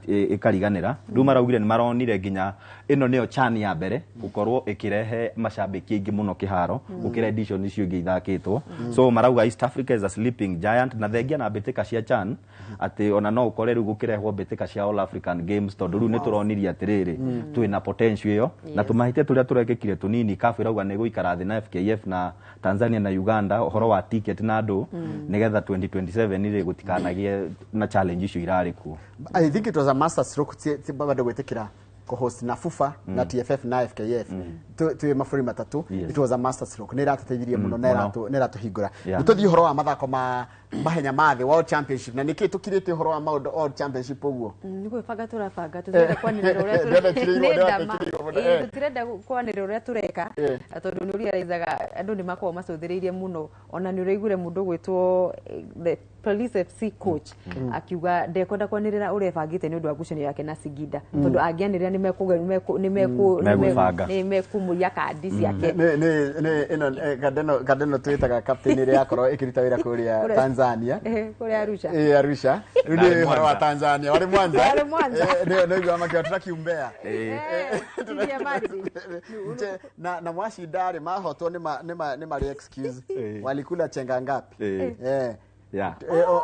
ĩkariganĩra. Rĩu maraugire nĩ maronire nginya ĩno nĩyo CHAN ya mbere gũkorwo ĩkĩrehe macambĩki aingĩ mũno kĩharo gũkĩra edition icio ingĩ ithakĩtwo. So marauga East Africa is a sleeping giant, na thengia na mbĩtĩka cia CHAN, atĩ ona no ũkore rĩu gũkĩrehwo mbĩtĩka cia All African Games, tondũ rĩu nĩ tũronirie atĩrĩrĩ, twĩna potential ĩyo na tũmahĩtia tũrĩa tũrekĩkire tũnini. CAF ĩrauga nĩ gũikara thĩ na FKF na Tanzania na Uganda ũhoro wa ticket na andũ, nĩgetha 2027 rĩ gũtikanagĩe na challenge icio irarĩ kuo. I think it was a master stroke ti bado gwĩtĩkĩra Kũ-host na FUFA na TFF na FKF, twĩ mabũrũri matatũ. It was a master stroke, nĩ ĩratũteithirie mũno na nĩ ĩratũhingũra. Nĩ tũthiĩ ũhoro wa mathako ma mahenya ma thĩ, World Championship, na nĩkĩ tũkirĩte ũhoro wa maũndũ World Championship ũguo? Nĩ gwĩbanga tũrabanga, tũtirenda kwanĩrĩra ũrĩa Ndĩrona ĩkĩrĩirwo, nĩ ndĩrona ndama. ĩkĩrĩirwo mũno, Tũtirenda kwanĩrĩra ũrĩa tũreka, tondũ nĩ ũrealizaga andũ nĩ makoragwo macũthĩrĩirie mũno. Ona nĩ ũraiguire mũndũ gwĩtwo the Police FC coach akiuga ndekwenda kwanĩrĩra ũrĩa ebangĩte nĩ ũndũ wa ngucanio yake na Singida, tondũ angĩanĩrĩra nĩ Megwĩbanga. nĩ mekũmũiya kandi ciake. Nĩ ĩno Kandeno twĩtaga captain ĩrĩa yakorwo ĩkĩruta wĩra kũrĩa Tanzania. Kũrĩa Arusha. Arusha. Rĩu Narĩ nĩ ũhoro wa Mwanza. Tanzania, warĩ Mwanza. Warĩ Mwanza. Nĩ nĩguo makiuga tũrakiumbea. Timu ya maji. Na mwashinda rĩ, mahotwo nĩ marĩ excuse walikula chenga ngapi.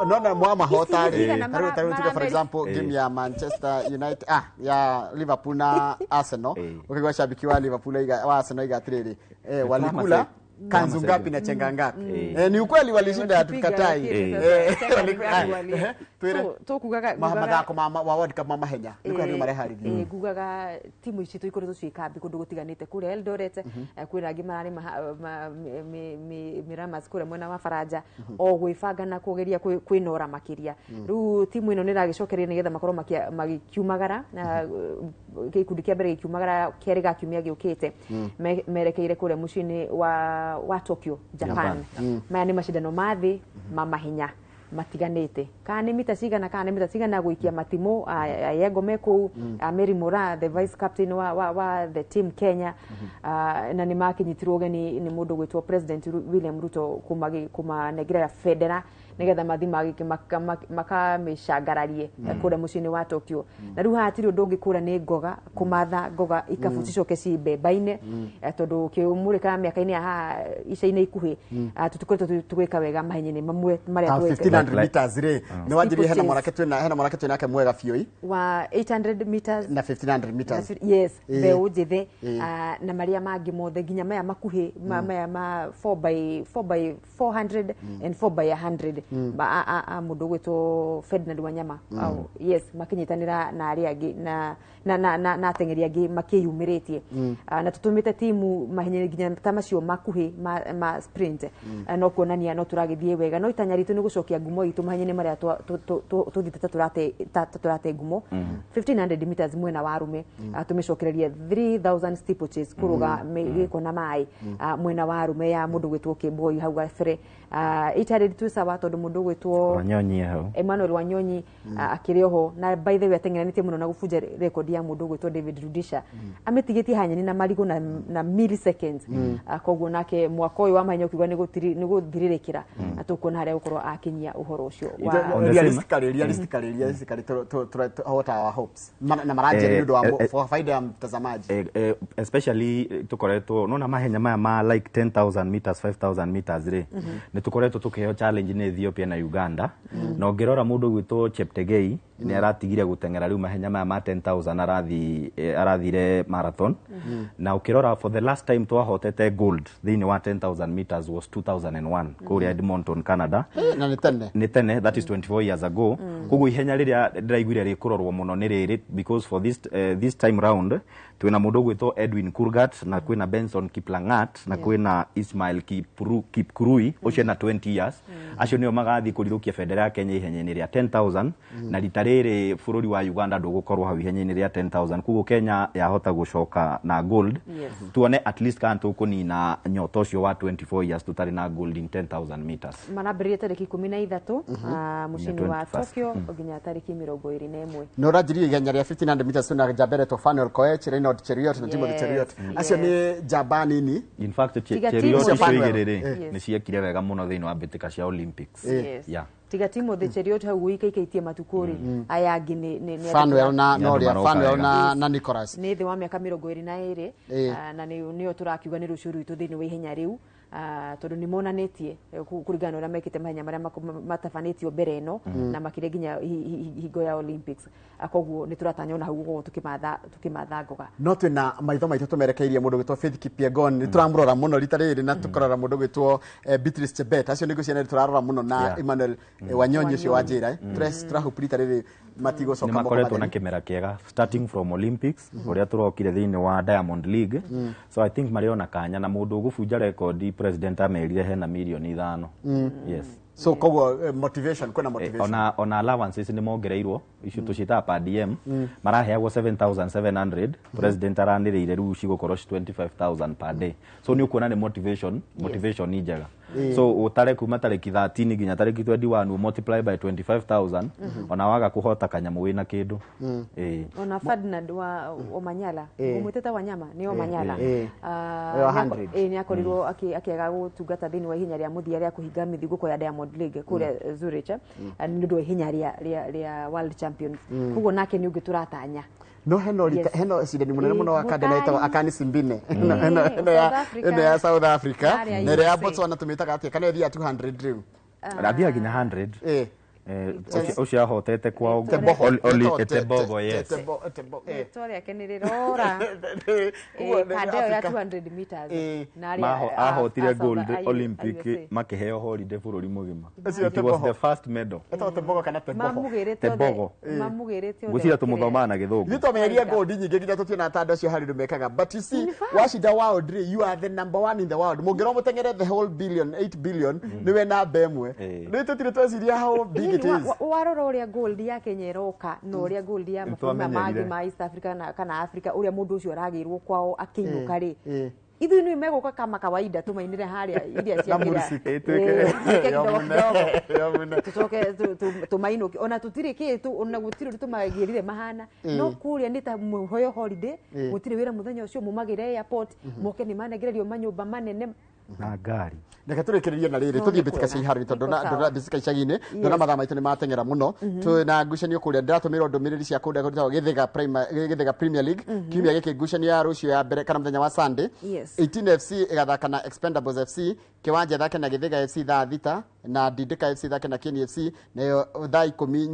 Nona mwamahota Ici rĩ, cigana tarĩu tuge for example game ya Manchester United, ya Liverpool na Arsenal, ũkaigua shabiki wa Liverpool wa Arsenal iga atĩrĩrĩ, walikula kanzu ngapi na chenga ngapi. Ni ukweli walishinda, Wakipiga, hatukatai. lakini sasa chenga ngapi Twĩre. Tũkugaga Mathako ma World Cup ma mahenya nĩ kũrĩa mareharĩria. Ngugaga timu ici tũikoretwo ciĩ kambi kũndũ gũtiganĩte kũrĩa Eldoret, kwĩna angĩ mararĩma Miramas kũrĩa mwena wa Faranja, o gwĩbanga na kũgeria kwĩnora makĩria. Rĩu timu ĩno nĩ ĩragĩcokereria nĩgetha makorwo magĩkiumagara na gĩkundi kĩa mbere gĩkiumagara kerĩ ga kiumia gĩũkĩte, merekeire kũrĩa mũciĩ-inĩ wa Tokyo, Japan. Maya nĩ macindano ma thĩ ma mahenya matiganĩte, kana nĩ mita cigana, kana nĩ mita cigana gũikia matimũ. Ayengo me kũu, Mary Moraa, the vice captain wa the team Kenya, na nĩ makĩnyitirwo ũgeni nĩ mũndũ gwĩtwo President William Ruto kũmanengera bendera nĩgetha mathi makamĩcangararie kũrĩa mũciĩ-inĩ wa Tokyo. Na rĩu haha hatirĩ ũndũ ũngĩ kũrĩa nĩ ngoga kũmatha ngoga ikabu cicoke ci mbemba-inĩ, tondũ kĩmũrĩka mĩaka-inĩ ya haha ica-inĩ ikuhĩ, tũtikoretwo tũgĩka wega mahenya-inĩ mamwe marĩa Ta tweka. 1500 meters rĩ, nĩ wanjirie hena Steeplechase. mwanake twĩnake mwega biũ Wa 800 meters na 1500 meters. Yes, mbeũ njĩthĩ. Na marĩa mangĩ mothe, nginya maya makuhĩ, maya ma 4 by 4 by 400 and 4 by 100, a mũndũ ũgwĩtwo Ferdinand Wanyama. Yes, makĩnyitanĩra na arĩa angĩ na ateng'eri angĩ makĩyumĩrĩtie. Na tũtũmĩte timu mahenya nginya ta macio makuhĩ ma sprint. No kuonania no tũragĩthiĩ wega, no itanya ritũ nĩ gũcokia ngumo itũ mahenya-inĩ marĩa tũthiĩte ta tũrate ngumo 1500 meters mwena wa arume, tũmĩcokererie 3000 steeplechase, kũrũga gĩko na maĩ, mwena wa arume ya mũndũ gwĩtwo Kĩmboi hau gabere. 800 twĩ sawa tondũ mũndũ gwĩtwo Wanyonyi hau. Emmanuel Wanyonyi akĩrĩ oho, na by the way ateng'eranĩtie mũno na gũbunja rekondi ya mũndũ ũgwĩtwo David Rudisha, amĩtigĩtie hanyeni na marigũ na milliseconds. Koguo nake mwaka ũyũ wa mahenya ũkiuga nĩ gũthirĩrĩkĩra, na tũkuona harĩa gũkorwo akinyia ũhoro ũcio wa On the same- Realistically, what are our hopes? Na maranjia nĩ ũndũ wa for faida ya mtazamaji. Especially tukoretwo nona mahenya maya ma like 10,000 meters, 5000 meters rĩ, nĩ tukoretwo tukiheo challenge nĩ Ethiopia na Uganda. Na ũngĩrora mũndũ gwĩtwo Cheptegei nĩ aratigire gũteng'era rĩu mahenya maya ma 10,000, arathire marathon. Na ũkĩrora for the last time twahotete gold thĩinĩ wa 10,000 meters was 2001 kũrĩa Edmonton, Canada. Na nĩ tene. Nĩ tene, that is 24 years ago. Koguo ihenya rĩrĩa ndĩraiguire rĩkũrorwo mũno nĩ rĩrĩ, because for this time round twĩna mũndũ ũgwĩtwo Edwin Kurgat, na kwĩna Benson Kiplangat, na kwĩna Ismail Kipkurui ũcio ena 20 years. Acio nĩo magathiĩ kũrirũkia bendera ya Kenya ihenya-inĩ rĩa 10,000, na rita rĩrĩ bũrũri wa Uganda ndũgũkorwo hau ihenya-inĩ rĩa 10,000. Koguo Kenya yahota gũcoka na gold, tuone at least kana tũkũnina nyota ũcio wa 24 years tũtarĩ na gold in 10,000 meters. Marambĩrĩria tarĩki 13 mũciĩ-inĩ wa 21st. Tokyo nginya tarĩki 21. Na ũranjirie ihenya rĩa 1500 meters twĩna njamba ĩretwo Fanuel Koech, Reynold Cheruiyot na Timothy Cheruiyot. Acio nĩ njamba nini. In fact, Tiga Cheruiyot Timothy. icio Fanuel. igĩrĩ rĩ, nĩ ciekire wega mũno thĩinĩ wa mbĩtĩka cia Olympics. Tiga Timothy Cheruiyot hau ũikaikaitie matukũ rĩ, aya angĩ nĩ Fanuel na Nĩ andũ Noria maroka Fanuel wega. na Nicholas. Nĩ thĩ wa mĩaka 22. Na nĩyo tũrakiuga nĩ rũciũ rwitũ thĩinĩ wa ihenya rĩu. Tondũ nĩ monanĩtie kũringana na ũrĩa mekĩte mahenya marĩa matabanĩtio mbere ĩno na makĩria nginya hingo ya Olympics. Koguo nĩ tũratanya ona hau gũkorwo tũkĩmatha ngoga. No twĩna maitho maitũ tũmerekeirie mũndũ gwĩtwo Faith Kipyegon, nĩ tũramũrora mũno rita rĩrĩ, na tũkarora mũndũ gwĩtwo Beatrice Chebet, acio nĩ ngwĩciria nĩ tũrarora mũno na Emmanuel Wanyonyi ũcio wa njĩra tũrahope rita rĩrĩ matigũcoka nĩ moko makoretwo na matheri. kĩmera kĩega starting from Olympics ũrĩa tũrokire thĩinĩ wa Diamond League, so I think marĩ ona kanya na mũndũ ũgũbunja rekondi, president amerire hena mirioni 5, yes. So koguo motivation, kwĩna motivation. Ona allowances nĩ mongereirwo, icio tũciĩtaga per diem, maraheagwo 7700, president aranĩrĩire rĩu cigũkorwo ci 25,000 per day, so nĩ ũkuona nĩ motivation ni njega. So ũtare kuma tarĩki 13 nginya tarĩki 21, multiply by 25,000, ona waga kũhota kanyamũ wĩna kĩndũ. Ĩĩ. Ona Ferdinand wa Omanyala, ũmwĩtĩte Wanyama, nĩ Omanyala. Ũyũ wa 100. Nĩ akorirwo akĩaga gũtungata thĩinĩ wa ihenya rĩa mũthia rĩa kũhinga mĩthingũko ya Diamond League kũrĩa Zurich, nĩ ũndũ wa ihenya rĩa World Champions, koguo nake nĩ ũngĩ tũratanya. No heno rita heno cindani munene muno wa kandana Mũtari. ĩtagwo Akani Simbine. Ĩno ya South Africa. Ĩno ya South Africa. Harĩa Na ĩrĩa ya USA. Botswana tũmĩtaga atĩa, kana ĩthiaga 200 rĩu? Rathiaga nginya 100. Ũcio ahotete kwao. Teboho. Tebogo, yes. Teboho. Rĩtwa rĩake nĩ rĩrora. Ũguo nĩ Kanda ĩyo ya Africa. 200 meters. Na arĩa Ahotire a South- gold Olympic USA. makĩheo holiday bũrũri mũgima. Ũcio It was Teboho. the first medal. Ĩtagwo Tebogo kana Teboho? Mamugĩrĩte Tebogo. mamugĩrĩte othe Ngwĩciria makĩrĩa. tũmũthomaga na gĩthũngũ. Ithuĩ twamenyeria gold nyingĩ nginya tũtiona ta andũ acio harĩ ũndũ mekaga, but you see, wacinda world rĩ, you are the number one in the world. Mũngĩrwo mũteng'ere the whole billion, 8 billion, nĩwe namba ĩmwe. Rĩu tũtirĩ tweciria how big it Hihi is. Warora ũrĩa gold ya Kenya ĩroka na ũrĩa gold ya mabũrũri maya Nĩtwamenyerire. mangĩ ma East Africa kana Africa, ũrĩa mũndũ ũcio aragĩrwo kwao akĩinũka rĩ, ithuĩ nĩ megũka kama kawaida tũmainĩre harĩa iria cia Na kĩrĩa. mursik. Ĩtuĩke Yo kidogo mũne. kidogo. Yo mũne. Tũcoke tũmainũke, ona tũtirĩ kĩ ona gũtirĩ ũndũ tũmagĩrire mahana, no kũrĩa nĩ ta mũheo holiday, gũtirĩ wĩra mũthenya ũcio, mumagĩre airport moke nĩ manengererio manyũmba manene. Na ngari. Reke tũrĩkĩrĩrie na rĩrĩ No, tũthiĩ nĩ mbĩtĩka cia kwega. iharo-inĩ tondũ Nĩkwo sawa. ndona mbĩtĩka icagi-inĩ, ndona mathaa maitũ nĩ mateng'era mũno. Twĩna ngucanio kũrĩa, ndĩratũmĩrwo ndũmĩrĩri cia kũrĩa gwĩtagwo Gĩthĩga Premier League kiumia gĩkĩ, ngucanio ya rũciũ ya mbere kana mũthenya wa Sunday, 18 FC ĩgathaka na Expendables FC, Kĩwanja ĩthake na Gĩthĩga FC thaa 6, na Ndindĩka FC ĩthake na Kieni FC, nayo thaa 10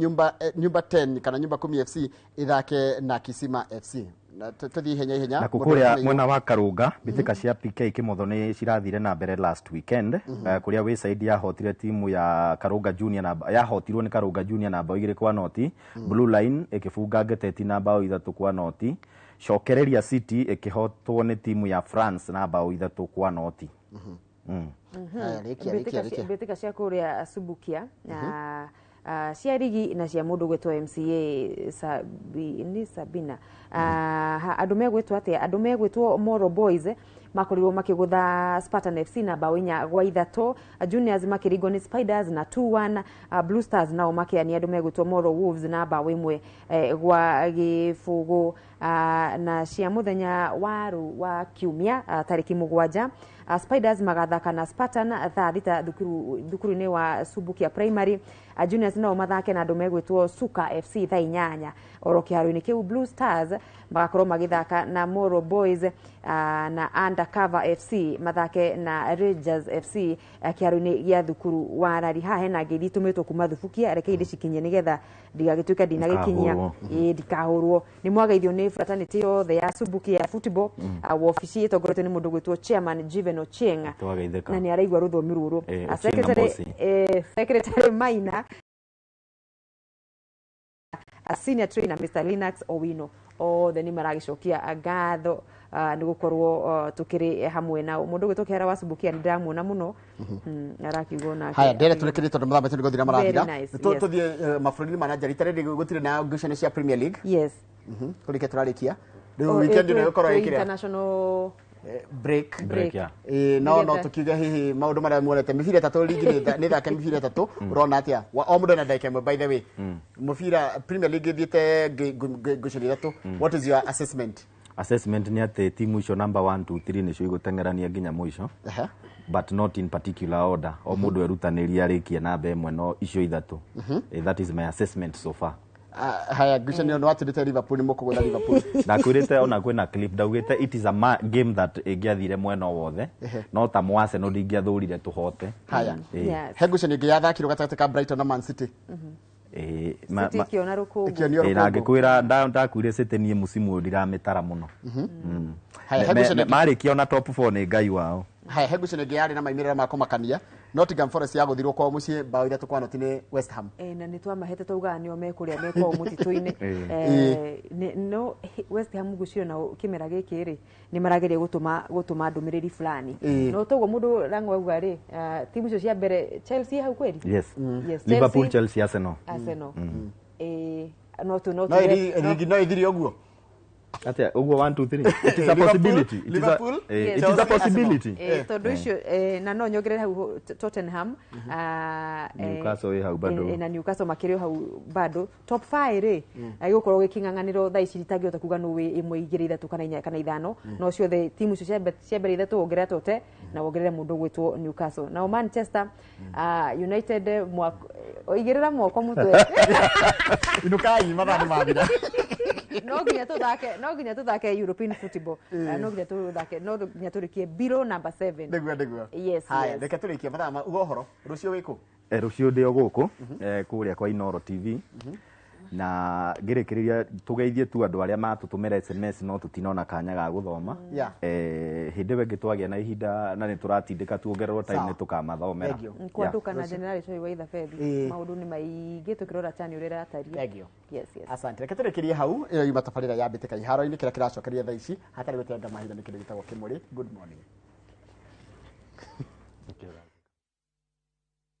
nyumba 10 kana nyumba 10 FC ĩthake na Kisima FC. Na tũthiĩ ihenya ihenya. Na Mũndũ kũrĩa ũrĩa mwena wa Karũnga, mbĩtĩka cia PK Kĩmotho nĩ cirathire na mbere last weekend, kũrĩa Wayside yahotire timu ya Karũnga Junior na yahotirwo nĩ Karũnga Junior na bao 2-0, Blue Line ĩkĩbunga Ngeteti na bao 3-0, Cokereria City ĩkĩhotwo nĩ timu ya France na bao 3-0. Haya, rĩkia, rĩkia, rĩkia. Mbĩtĩka cia kũrĩa Subukia na cia rigi na cia mũndũ gwĩtwo MCA nĩ Sabina. Andũ megwĩtwo atĩa, andũ megwĩtwo Moro Boys makorirwo makĩgũtha Spartan FC na bao 4-3, Juniors makĩringwo nĩ Spiders na 2-1, Blue Stars nao makĩania andũ megwĩtwo Moro Wolves na bao 1-0. Na cia mũthenya wa kiumia, tarĩki 7, Spiders magathaka na Spartan thaa 6 thukuru-inĩ wa Subukia Primary. Juniors nao mathake na andũ megwĩtwo Suka FC thaa 8 oro kĩharo-inĩ kĩu. Blue Stars magakorwo magĩthaka na Moro Boys, na Undercover FC mathake na Rangers FC kĩharo-inĩ gĩa thukuru wa Rari. Haha hena ngeithi itũmĩtwo kuma Thubukia, reke ndĩcikinyie nĩgetha ndigagĩtuĩke ndinagĩkinyia. Ndikahũrwo. Ĩĩ, ndikahũrwo. Nĩ mwageithio nĩ fraternity yothe ya Subukia ya football, wabici ĩtongoretio nĩ mũndũ gwĩtwo chairman Jiven Ochieng. Twageithĩka. Na nĩ araigua rũthiomi rũrũ. Ochieng na Secretary, Mbosi. Secretary Maina, a senior trainer Mr Linux Owino, othe nĩ maragĩcokia ngatho nĩ gũkorwo tũkĩrĩ hamwe nao. Mũndũ ũgwĩtwo Kĩhara wa Subukia nĩ ndĩramuona mũno. Arakiuga onake. Haya, ndere tũrĩkĩrie tondũ mathaa maitũ nĩ gũthira marathira. Very nice, yes. Tũthiĩ mabũrũri-inĩ ma nanja, rita rĩrĩ gũtirĩ na ngucanio cia Premier League. Kũrĩkia tũrarĩkia rĩu Oh, weekend ĩno ĩgũkorwo twĩ ĩkĩrĩa international break. Break, yeah. No tukiuge hihi maũndũ marĩa muonete mĩbira ĩtatũ ligi nĩ thake mĩbira ĩtatũ, ũrona atĩa? O mũndũ ena ndagĩka ĩmwe, by the way. Mũbira Premier League ĩthiĩte ngucanio ithatũ, what is your assessment? Assessment nĩ atĩ timu icio number 1 2 3 nĩcio igũteng'erania nginya mũico, but not in particular order. O mũndũ erutanĩria arĩkie namba ĩmwe, no icio ithatũ. That is my assessment so far. Ah, haya ngucanio no atindĩte Liverpool nĩ mũkũgũtha Liverpool. Ndakwĩrĩte ona kwĩna clip ndaugĩte it is a game that ĩngĩathire mwena o wothe, no ta mũ Arsenal ndingĩathũrire tũhote. Haya. Yes. He ngucanio ĩngĩ yathakirwo gatagatĩ ka Brighton na Man City. City ĩkĩona rũkũngũ. Ĩkĩonio Na rũkũngũ. ngĩkwĩra ndakuire City niĩ mũcimu ũyũ ndiramĩtara mũno. Haya, he ngucanio ĩngĩ. Marĩkia ona top 4 nĩ Ngai wao. Haya, he ngucanio ĩngĩ yarĩ na maimĩrĩra ma kũmakania. Nottingham Forest yagũthirwo kwao mũciĩ bao 3-0 nĩ West Ham. Na nĩ twamahete twaugaga nĩo mekũrĩa mekwao mũtitũ-inĩ. No West Ham ngwĩciria nao kĩmera gĩkĩ rĩ nĩ marageria gũtũma ndũmĩrĩri fulani. No toguo mũndũ Rang'o auga rĩ, timu icio cia mbere Chelsea hau kweli? Yes. Yes, Liverpool, Chelsea, Arsenal. Arsenal. No tu no No ĩrigi no ĩthire ũguo. Atia ũguo 1 2 3, it is a Liverpool, possibility. It is a, Liverpool, it is Chelsea, a possibility. Tondũ icio na no nyongerere hau Tottenham, Newcastle ĩ hau bado. Na Newcastle makĩrĩ o hau bado top 5 rĩ, gĩgũkorwo gĩkĩng'ang'anĩrwo thaa ici itangĩhota kuga nũ wĩ 1 2 3 kana 4 kana 5, no ciothe timu icio cia mbere ithatũ wongerera Tote na wongerere mũndũ ũgwĩtwo Newcastle. Nao Manchester United oigĩrĩra moko mũtwe. Inũkai, mathaa nĩ mathira. No nginya tũthake European football. No nginya tũthake, no nginya tũrĩkie below number 7. Nĩguo. Yes. Haya, Yes. reke tũrĩkie mathaa ma uga ũhoro rũciũ wĩkũ? Rũciũ ndĩ o gũkũ kũrĩa kwa Inoro TV, na ngĩrĩkĩrĩria tũgeithie tu andũ arĩa matũtũmĩra SMS no tũtinona kanya ga gũthoma. Hĩndĩ ĩyo ĩngĩ twagĩa na ihinda na nĩ tũratindĩka tuongererwo time Sawa. nĩ tũkamathomera. Thank you. Kwanduka na General Choi wa Ithabethi. Maũndũ nĩ maingĩ tũkĩrora chani ũrĩa ĩratariĩ. Thank you. Yes. Asante. Reke tũrĩkĩrie hau. Ĩyo yuma tabarĩra ya mbĩtĩka iharo-inĩ. Kĩrĩa kĩracokeria thaa ici hatarĩ gũtenga mahinda nĩ kĩndũ gĩtagwo kĩmũrĩ. Good morning. Yeah.